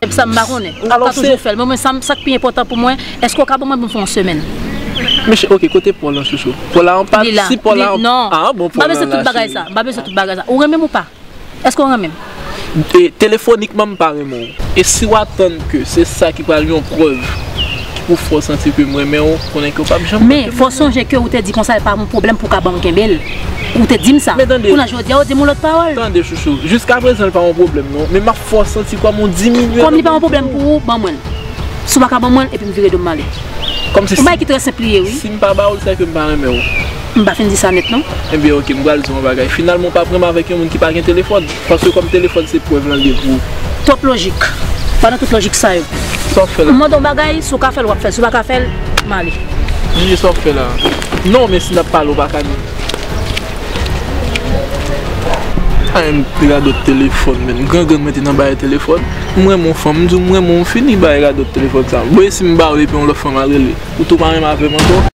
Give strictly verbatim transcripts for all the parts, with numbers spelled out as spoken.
Sa m pa konnen. Ou ka toujou fè l. Men mwen, sa, sa k pi enpòtan pou mwen, èske w ka ban mwen pou m fè yon semèn? Mesye, ok, kote Paul an, chouchou? Paul la an pa, si Paul la an, ah, bon, Paul la la, cheri. M pa bezwen tout bagay sa. M pa bezwen tout bagay sa. Ou renmen m ou pa? Èske w renmen m? E, telefonikman, m pa renmen w. E si w atann ke se sa ki pral yon prèv ki pou fè w santi ke m renmen w, konnen ke w p ap janm renmen m. Men, fò w sonje ke ou te di konsa, e pa yon pwoblèm pou w ka ban m kenbe l. Ou te di m sa. Men tande. Kounye a, jodi a, ou di m yon lòt pawòl. Tande, chouchou. Jiskaprezan, l pa yon pwoblèm, non. Men m ap fè w santi kòm yon diminye nan bouch ou. Kòm li pa yon pwoblèm pou ou, ban mwen l. Si w pa ka ban mwen l, epi m vire do m ale. Kòmsi yon bagay ki trè senp li ye, wi. Si m pa ba w l, sa vle di ke m pa renmen w. M pa fin di sa nèt, non. Ebyen, ok, m pral di w yon bagay. Finalman, w p ap renmen avèk yon moun ki pa gen telefòn. Paske kòm telefòn se prèv lan l ye pou ou. Twòp lojik. Pa nan tout lojik sa yo. Sa w ap fè la? M mande w yon bagay, si w ka fè l, w ap fè l. Si w pa ka fè l, m ale. Jiji, sa w ap fè la? Non, men si n ap pale, w pa ka ni. Ay, m te radòt telefòn, men. Grangrann mwen te nan bagay telefòn. M renmen yon fanm, m di w m renmen w, m fini bay radòt telefòn sa. Bon, e si m ba w l epi yon lòt fanm al rele? Ou tou pa renmen avè m ankò?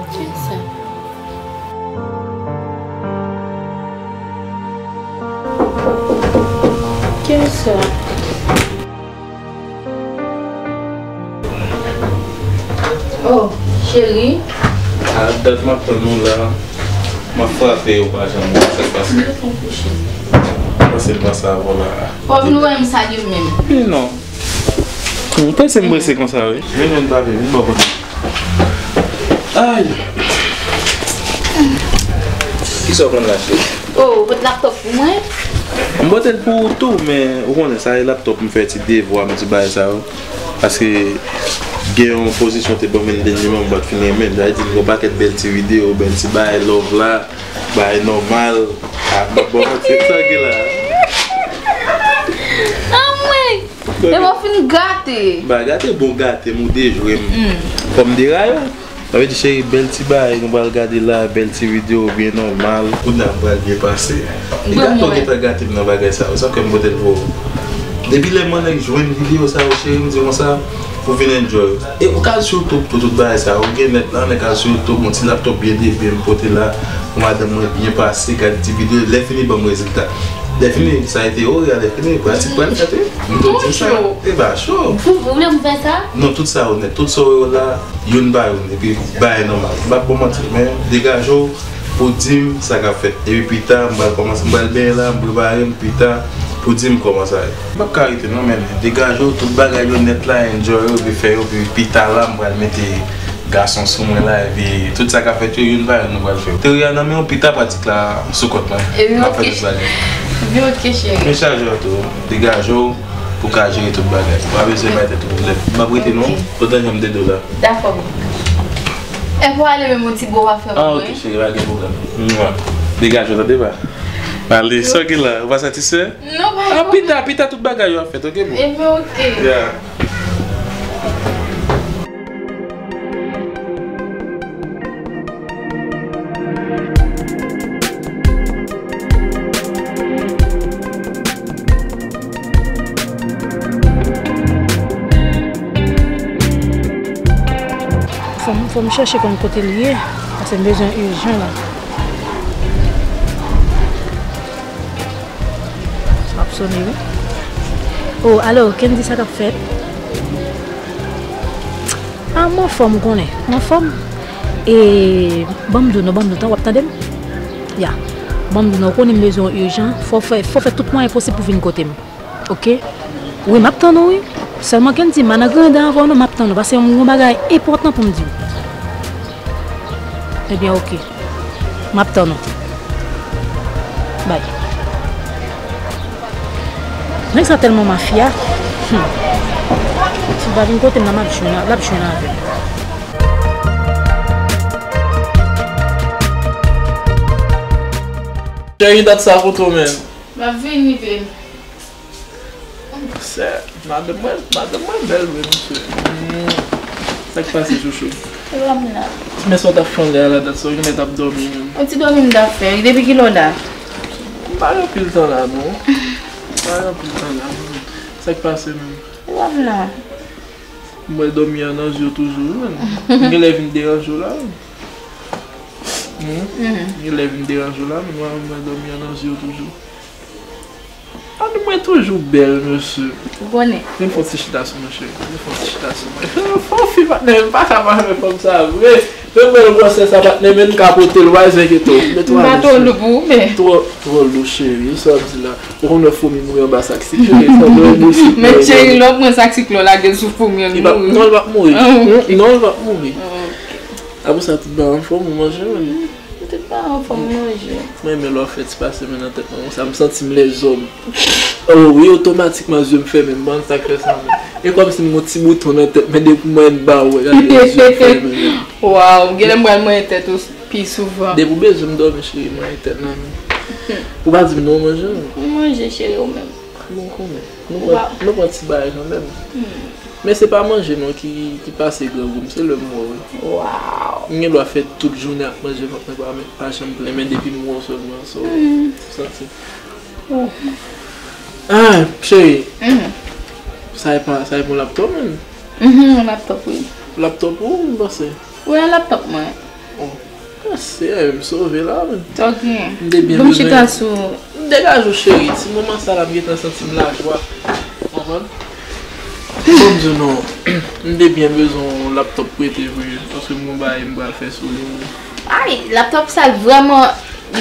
Kiyès sa? Kiyès sa? Oh, cheri. A dat m ap tann ou la. M ap frape, ou pa janm wè sa k pase. Pase l pase avè w la. Fò w vin wè m salye m menm. Men non. Ou panse m prese konsa, wi. Vin jwenn papi, vin bò kote. Ay. Kisa w konn la, cheri? Oh, ou pot laptòp pou mwen? M pote l pou ou tou, men ou konnen sa e laptòp m fè ti devwa m, ti bagay sa yo. Paske gen yon pozisyon te ban m, lennmi m pa t fin renmen l. Sa vle di m gen yon pakèt bèl ti videyo, bèl ti bagay love la, bagay nòmal. A, m ap ba w manti, sa gen la. Anmwey! Epi w fin gate. M pa gate, bon, gate m, ou dejwe m. Fò m deraye w. Sa vle di, cheri, bèl ti bagay nou pral gade la, bèl ti videyo byen nòmal. Kounye a m pral byen pase. E gato gentan gate m nan bagay sa yo, sa fè m pote l pou ou. Depi lè m annik jwenn videyo sa yo, cheri, m di konsa, pou vin enjoy. E ou ka al sou YouTube pou tout bagay sa yo, ou gen nèt la, men ka al sou YouTube, yon ti laptòp byen depi m pote la, pou madanm mwen byen pase, gade ti videyo, lè fini ban m rezilta. Lè fini, sa a été ore, lè fini, pratik pral fèt, wi. M tou di sa. E ba cho. Ou vle m fè sa? Non, tout sa yo nèt, tout sa yo la, youn pa youn, epi bay nòmal. M p ap ba w manti, men degaje w pou w di m sa k ap fèt. Epi pita, m pral kòmanse, m pral benyen la, m prepare m, pita, pou w di m kòman sa ye. M p ap ka rete non, men degaje w, tout bagay yo nèt la, enjoy yo, epi fè yo, epi pita la, m pral mete gason sou mwen la, epi tout sa k ap fèt yo, youn pa youn nou pral fè yo. Teri a nan men w, pita pratik la sou kont mwen. Epi ok. N ap fè tout bagay. Epi ok, cheri. Men chaje w tou, degaje w, pou w ka jere tout bagay. Ou pa bezwen bay tèt ou pwoblèm. M ap rete non, pandan jan m te di w la. Dakò, boo. E pou ale menm yon ti bo w ap fè pou mwen. Ah, ok, cheri, pa gen pwoblèm. Mwa. Degaje w, tande pa? Ale, sa w gen la, ou pa satisfè? Non, pa. Ah, pita, pita tout bagay yo ap fèt, ok, boo? Epi ok. Yeah. Fò m, fò m chèche konn kote l ye, paske m bezwen ijan la. Sa ap sone, wi. Oh, alo, Kendy, sa k ap fèt? Ah, m anfòm, ou konnen. M anfòm. E, ban m di w non, ban m di w, w ap tande m? Ya. Ban m di w non, ou konnen m bezwen w ijan. Fò w fè, fò w fè tout mwayen posib pou w vin kote m. Ok? Wi, m ap tann ou, wi. Sèlman Kendy, m pa nan grangrann avè w non, m ap tann ou, paske m gen yon bagay enpòtan pou m di w. Ebyen, ok. M ap tann ou. Bay. Nèg sa tèlman mafya. Hmm. Si l pa vin kote m nan, m ap jwenn, l ap jwenn avè m. Cheri, dat sa kote w menm? M ap vini, babe. Sè, madanm mwen, madanm mwen bèl vre, mesye. Hmm. Sa k pase, chouchou? Ou wè m la. Men sa w t ap fè anlè a la, dat sa w genlè t ap dòmi menm. Yon ti dòmi m t ap fè, wi, depi kilè w la? M pa gen anpil tan la, non. M pa gen anpil tan la, non. Sa k pase menm? Ou Kòm non. Mwen dòmi an nan zye w toujou, wi, menn. M genlè vin deranje w la, wi. Hmm? M genlè vin deranje w la, menn, mwen, mwen dòmi an nan zye w toujou. An, mwen toujou bèl, mesye. Ou konnen. Vin fè yon ti chita sou mwen, cheri. Vin fè yon ti chita sou mwen. Fò fi patnè, m pa ka pa renmen fanm sa vre. Menm mwen gwosè sa patnè, men m ka pote l, w pa bezwen enkyete w. M pa twò lou pou ou, men. Twò, twò lou, cheri. Sa w ap di la? Ou konn wè fomi mouri anba sak sik, cheri. Sa w ap di? Men cheri, lè w pran sak sik la, w lage l sou fomi an, li mouri. Non, li p ap mouri. Non, li p ap mouri. Apre sa, tout bagay anfòm, ou manje, menn. Tout bagay anfòm, manje. Mwen renmen lè w fè ti pase men nan tèt mwen konsa, m santi m lèzòm. Oh wi, otomatikman zye m fèmen, m pa konn sa k fè sa menm. E kòmsi m gon ti bouton nan tèt mwen depi m wè m ba wè, gade zye m fèmen menm. Waw, genlè m pral manyen tèt ou pi souvan. Depi w bezwen m dòmi, cheri, manyen tèt nan men. Ou pa di m non, w manje non. M manje, cheri, ou menm? Bon, konnen. Nou pran, nou pran ti bagay kanmenm. Men se pa manje non ki, ki pase grangou m, se lè m wè w wi. Waw. M gen dwa fè tout jounen ap manje, vant mwen pa, pa janm plen, men depi m wè w sèlman, so, m santi. Ah, cheri. Sa e pa, sa e pou laptop, menn? Mhm, laptop, wi. Laptop ou, m panse? Wi, laptop mwen. Oh. Mesye, m sove la, menn. Sa w gen? M te byen bezwen. Ban m chita sou. M degaje w, cheri. Ti moman sa la, m gentan santi m lajwa. Konprann? Ban m di w non. M te byen bezwen yon laptop prete vre, paske m gon bagay m pral fè sou li. Ay, laptop sa vrèman,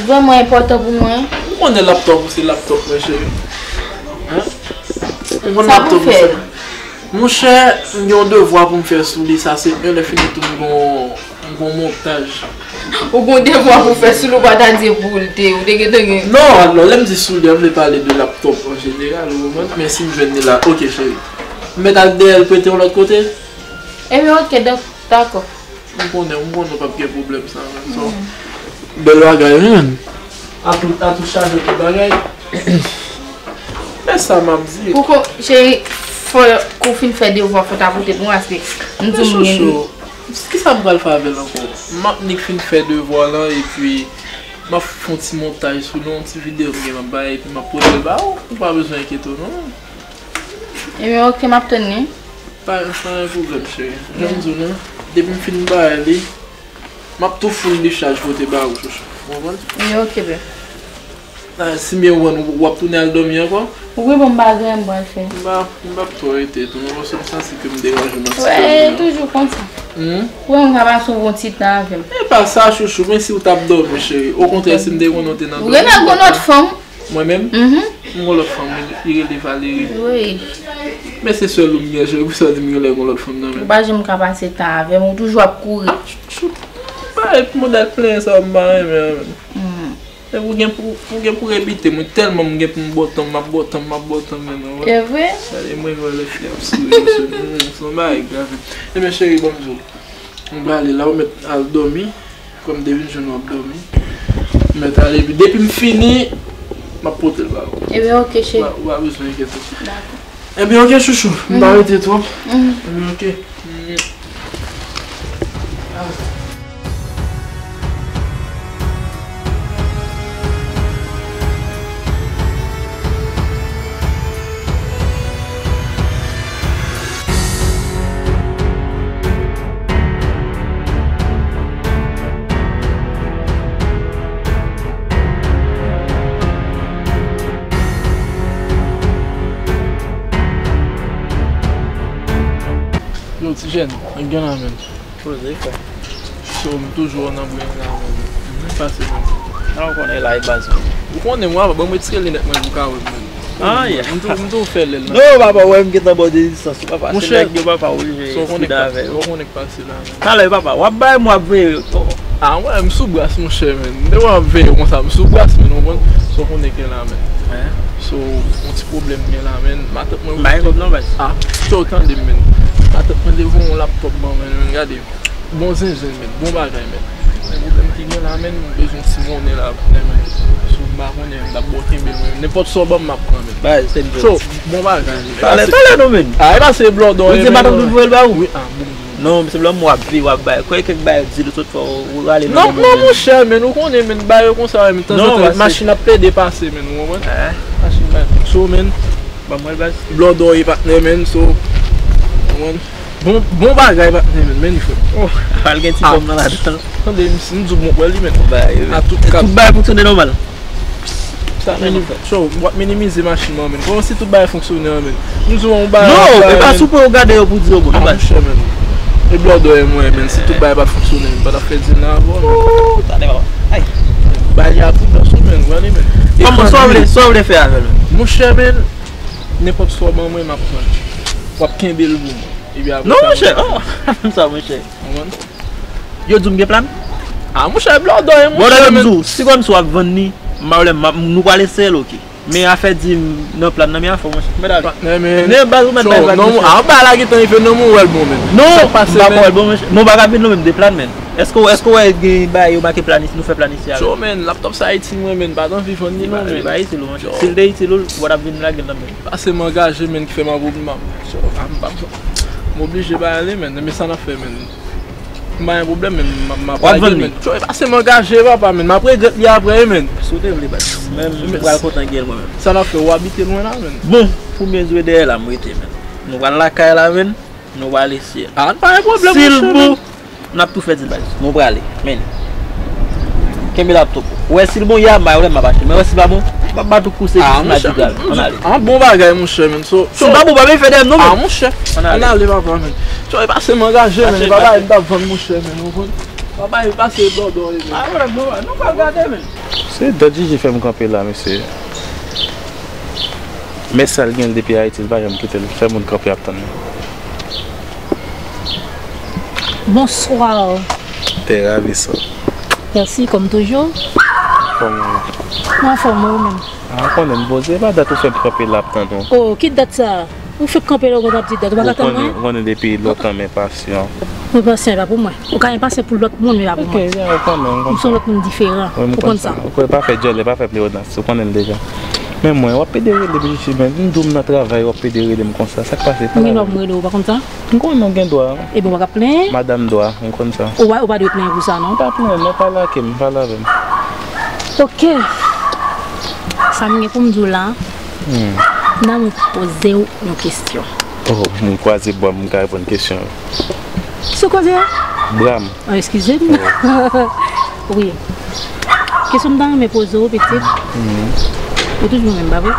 vrèman enpòtan pou mwen. Ou konnen laptop ou se laptop mwen, cheri. Hein? Ou konnen laptop ou se. Monchè, m gen yon devwa pou m fè sou li, sa se youn, lè fini tou m gon, m gon montaj. Ou gon devwa pou fè sou li, ou pa ta di pou l te, ou te gentan gen. Non, alò, lè m di sou li, m vle pale de laptop an jeneral, ou konprann? Men si m jwenn li la, ok, cheri. M mèt al dèyè l prete yon lòt kote? Ebyen, ok, donk, dakò. M konnen, m konnen w p ap gen pwoblèm sa menm, so. Bèl bagay, wi, menn. Atou, atou chaje tout bagay. Men sa m ap di. Poko, cheri, fò, kou fin fè devwa, fò ta pote pou mwen, paske m di w m gen. Chouchou, kisa m pral fè avè l ankò? M ap nik fin fè devwa lan, epi m ap fè yon ti montaj sou li, yon ti videyo m gen m ap bay, epi m ap pote l ba ou. Ou pa bezwen enkyete w, non. Ebyen, ok, m ap tann li. Pa, pa gen pwoblèm, cheri. Jan m di w lan, depi m fin bay li, m ap tou foul li chaj pote ba ou, chouchou. Ou konprann? Wi, ok, bè. Ah, si m byen konprann, w ap tounen al dòmi ankò? Wi, bon, m pa gen anyen m pral fè. M pa, m p ap twò rete tou, non, paske m santi ke m deranje w nan ti dòmi an. Wè, toujou konsa. Hmm? Wè, m ka pase yon ti tan avè m. E pa sa, chouchou, men si w t ap dòmi, cheri. Okontrè, si m te konnen w te nan dòmi. Ou genlè gon lòt fanm. Mwen menm? Mhm. M gon lòt fanm, wi, li rele Valerie. Wi. Men se sèl ou m gen, cheri, pou sa w di m genlè gon lòt fanm nan men. Ou pa janm ka pase tan avè m, ou toujou ap kouri. Chouchou, pa e modèl plenyen sa yo m pa renmen an menm. Hmm. Epi ou gen pou, ou gen pou rebite m, wi, tèlman m gen pou m bòtanm, m ap bòtanm, m ap bòtanm, men non. E vre? Gade mwen, mwen, lè fi ap souri, mesye, hmm, se yon bagay grav. Ebyen, cheri, ban m di w. M prale la, ou mèt al dòmi. Kòm depi m jwenn w ap dòmi. M mèt ale, epi depi m fini, m ap pote l ba ou. Ebyen, ok, cheri. Ou pa, ou pa bezwen enkyete w. Dakò. Ebyen, ok, chouchou. M pa rete twòp. Mhm. Ebyen, ok. Yo, ti jèn, gen la menm. Poze, frè. So, m toujou nan bren la, man. Mwen pase, man. Nan, ou konnen la e baz mwen. Ou konnen mwen, ban mwen retire linèt mwen pou ka wè m, man. Ah, yeah. M tou, m tou fè lèl nan. Non, papa, wè m gentan ba w dezistans, papa. Se nèg yo, papa, oblije fida avè yo. Ou konnen k pase la, man. Talè, papa, w ap bay m, w ap veye. Ah, wè, m sou bras, monchè, man. Depi w ap veye konsa, m sou bras, man, ou konprann? So, konnen gen la, man. Hein? So, yon ti pwoblèm gen la, man. Matant mwen. Bay kòb non, baz. Ah, so, tande, man. Matant mwen te voye yon laptop ban mwen, man, gade. Bon zenzen, men, bon bagay, men. Men pwoblèm ki gen la, men, m bezwen ti monnen la, men, men, si w pa konnen, m t ap ba w kenbe l, men, nenpòt sa w ban m, m ap pran, men. Bay, se byen. So, bon bagay, men. Talè, talè non, men. Ah, e pa se blòdò, men. Ou di madanm tout voye l ba ou? Wi, ah, bon. Non, se blòdò w ap viv, w ap bay. Kwè kèk bagay di l, sot fò ou rale nan bon moman. Non, non, monchè, men, ou konnen, men, bagay yo konsa, men, tanzantan, machin ap plede pase, men, ou konprann? Machin bay. So, men, Ban mwen l, baz. Blòdò e patnè, menn, so, Bon, bon bagay, patnè, men, men li fè. Oh, al gen ti pòm nan ladan. Tande, m, m di w, bon, wè li, men. Bay, a tout kap. Tout bagay fonksyone nòmal. Sa, men, li fè. Cho, w ap minimize machin nan, men. Kòman si tout bagay fonksyone an, men? M di w, yon bagay. Non, e pa sou pwen ou gade yo pou di yo bon, non, bay. Monchè, men. E blòdòy mwen, men. Si tout bagay pa t fonksyone, m pa t ap fè di l nan avè w, men. Oh, tande, papa. Ay. Bay li a tout dòs, men. Gade, men. Kòman, sa w vle, sa w vle fè avè l, men? Monchè, men. Nenpòt sa w ban mwen, m ap pran. W ap kenbe l pou mwen. Epi apre sa, monchè, oh, sa, monchè. Konprann? Yo di w m gen plan? Ah, monchè, blòdòy, monchè, men. Blòdòy, m di w, si kòmsi w ap vann li, m pa wè, m ap, nou pral eseye l, oke. Men afè di m nan plan nan, men afè, monchè. Mèt ale. Patnè, men. Men baz ou mèt bay vag, monchè. Ah, bagay la gentan rive nan mwen, w wè l bon, men. Non, m pa ka wè l bon, monchè. Men w pa ka vin nou menm de plan, men. Èske w, èske w wè gen bagay yo make plan isi, nou fè plan isi avè l? Cho, men, laptop sa itil mwen, men, m pa t anvi vann li, non, men. Li pa itil ou, monchè. Si l te itil ou, w pa t ap vin lage l nan men m. Pase m angaje, men, ki fè m ap, m ap, m ap, m oblije bay ale, men, men sa n ap fè, men. M pa gen pwoblèm, men, m ap, m ap lage l, men. Cho, e pase m angaje, papa, men, m ap regrèt li apre, men. Si w te vle, baz. Men, m pral kontan gen l mwen menm. Sa n ap fè, w abite lwen la, men. Bon, pou m vin jwe dèyè la, m rete, men. Nou pral lakay la, men. Nou pral eseye. Ah, pa gen pwoblèm, monchè, men. Si l bon, n ap tou fè di baz. Nou prale. Men. Kenbe laptop ou. Ou wè si l bon, ya, m bay ou lè m ap achte. Men wè si l pa bon, m ap bat ou kouse jis madigal. Ann ale. Ah, bon bagay, monchè, men. So, si l pa bon, pa vin fè dèyè m non, men. Ah, monchè. Ann ale, papa, men. Cho, e pase m angaje, men. E pa bagay m t ap vann, monchè, men. Ou konprann? Pa bay pase blòdòy, men. Ah, wè, bon, nou pral gade, men. Se dòt Jiji fè m kanpe la, mesye. Men sa l gen l depi Ayiti, l pa janm kite l fè moun kanpe ap tann li. Bonsoir. Te ravi sa. Merci, comme toujours. Kòman w ye? Mwen anfòm, ou menm? Ah, ou konnen m poze, e pa dat ou fè m kanpe la ap tann ou. Oh, ki dat sa? Ou fèk kanpe la, ou konn ap di dat, ou pa ka tann mwen? Ou konnen depi lontan m enpasyan. Mwen enpasyan, e pa pou mwen. Ou ka enpasyan pou lòt moun, men pa pou mwen. Ok, ya, ou konnen, m konn sa. M se yon lòt moun diferan. Ou konn sa. Ou kwè pa fè djòlè, pa fè pleonasye, ou konnen l deja. Men mwen, w ap pede rele m jis, men m di w m nan travay, w ap pede rele m konsa. Sa k pase? Pale avè m. M gen dwa m rele w, ou pa konn sa? M konnen w gen dwa. Ebyen, w pa ka plenyen? Madanm dwa, m konn sa. Ou pa, ou pa dwe plenyen pou sa, non? M pa plenyen, non, pale ak m, pale avè m. Ok. Sa m gen pou m di w la, hmm, nan m poze w yon kesyon. Oh, m kwaze bra m, m ka reponn kesyon yo. Kisa w kwaze a? Bra m. Oh, eskize m. Oh. Wi. Kesyon m ta renmen poze w, pitit. Mhm. Ou toujou menm, pa vre?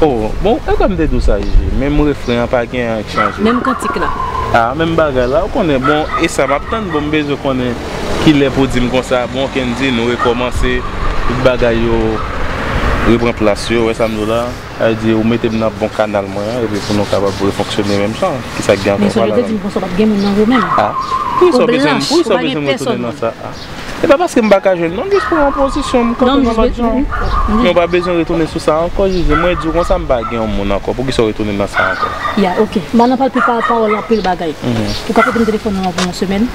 Oh, bon, e kòm m te di w sa, Jiji. Menm refren an, pa gen anyen k chanje. Menm kantik la. Ah, menm bagay la, ou konnen. Bon, e sa m ap tann, bon, m bezwen konnen kilè pou di m konsa, bon, Kendy, nou rekòmanse, tout bagay yo repran plas yo, wè sa m di w la? Sa vle di, ou mete m nan bon kanal mwen an, epi pou nou kapab refonksyone menm jan. Kisa k gen ankò? Men sonje w te di m konsa, w pa t gen moun nan ou menm. Ah. Poukisa w bezwen, poukisa w bezwen m retounen nan sa? Ah. E pa paske m pa ka jwenn, non, m jis pran yon pozisyon, m kanpe yon lòt jan. Men w pa bezwen retounen sou sa ankò, Jiji. Mwen di w konsa, m pa gen yon moun ankò. Poukisa w retounen nan sa ankò? Ya, ok. M pa nan pale pil pa, pawòl anpil bagay. Mhm. Ou ka prete m telefòn nan pou yon semèn?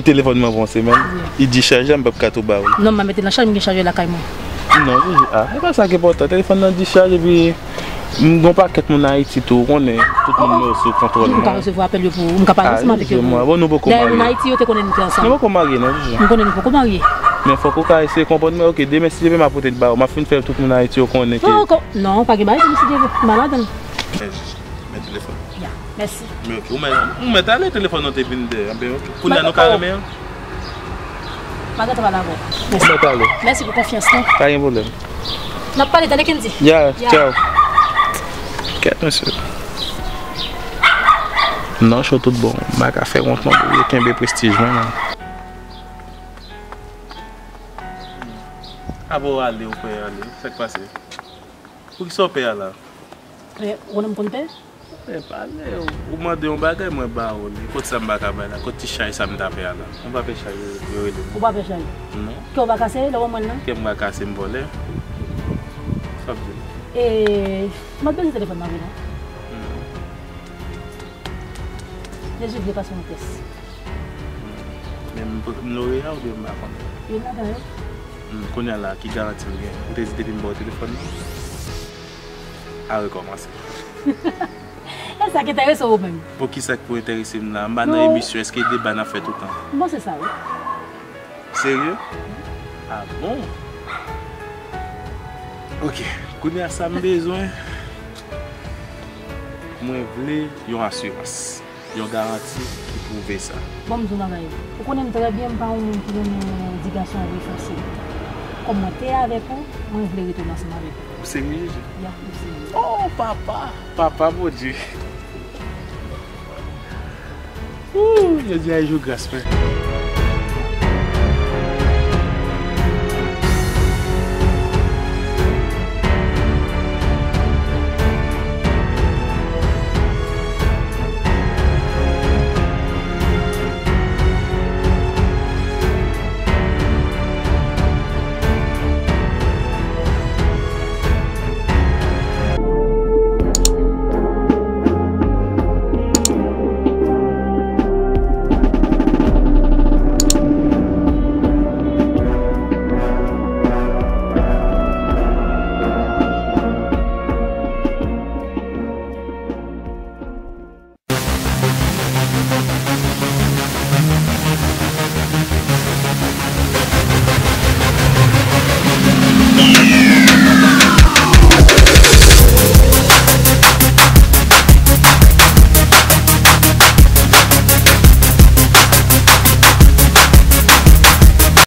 Telefòn mwen pou yon semèn? Wi. Li dichaje, m p ap ka tou ba w l. Non, m a mete nan chaj, m gen chajè lakay mwen. Non, Jiji, ah, e pa sa k enpòtan. Telefòn nan dichaje, epi m gon pakèt moun Ayiti tou, ou konnen, tout moun yo sou kontwòl mwen. Ou ka resevwa apèl yo pou ou, m ka pale ansanm avèk yo pou ou. Bon, nou poko marye. Dayè, moun Ayiti yo te konnen nou te ansanm. Nou poko marye, non, Jiji? M konnen nou poko marye. Men fòk ou ka eseye konprann mwen, ok, demen, si Dye vle, m ap pote l ba ou, m ap fin fè tout moun Ayiti yo konnen ke... Non, non, pa gen bagay, si Dye vle, m pa ladan l. Men telefòn. Ya, mèsi. Men ok, ou mèt, ou mèt ale, telefòn nan te vin dèyè. Ben ok. Kounye a nou ka renmen an? M a gentan pale avè w. Mèsi. Ou mèt ale. Mèsi pou konfyans lan. Pa gen pwoblèm. N ap pale, tande, Kendy. Ya, ya. Tchaw. Kèt, mesye. Non, cho tout bon. M pa ka fè wont non, pou yo kenbe prestij mwen, non. Apre w ale, ou pè ale. Sa k pase? Poukisa w pè a la? Eh, ou konnen m konn pè? Eh, pale, ou mande yon bagay, mwen ba ou li. Kot sa m pa ka bay la? Kot ti chay sa m ta pè a la? Yon pa pè chay yo, yo rele m. Ou pa pè chay? Non. Kè w pa kase, lè w wè mwen nan? Kè m pa kase, m vòlè. Sa w ap di m? Eh, m ap bezwen telefòn nan vre non. Hmm. Jezi vle pase yon tès. Hmm. Men m, m Loreya oubyen m pa konnen? Youn ladan yo. Hmm, kounye a la, ki garanti m gen? Ou te di depi m ba w telefòn nan? A rekòmanse. E sa k enterese w menm? Poukisa k pou enterese m la? M pa nan emisyon, èske deba n ap fè toutan? M panse sa wi. Serye? Ah bon? Ok, kounye a sa m bezwen. Mwen vle yon asirans. Yon garanti ki pwouve sa. Bon, m di w bagay. Ou konnen m trè byen, m pa yon moun ki renmen di gason an vle fòse. Kòm mwen te avèk ou, mwen vle retounen ansanm avèk ou. Ou serye, Jezi? Ya, m serye. Oh, papa! Papa Bondye! Ooh, jodi a e jou gras mwen.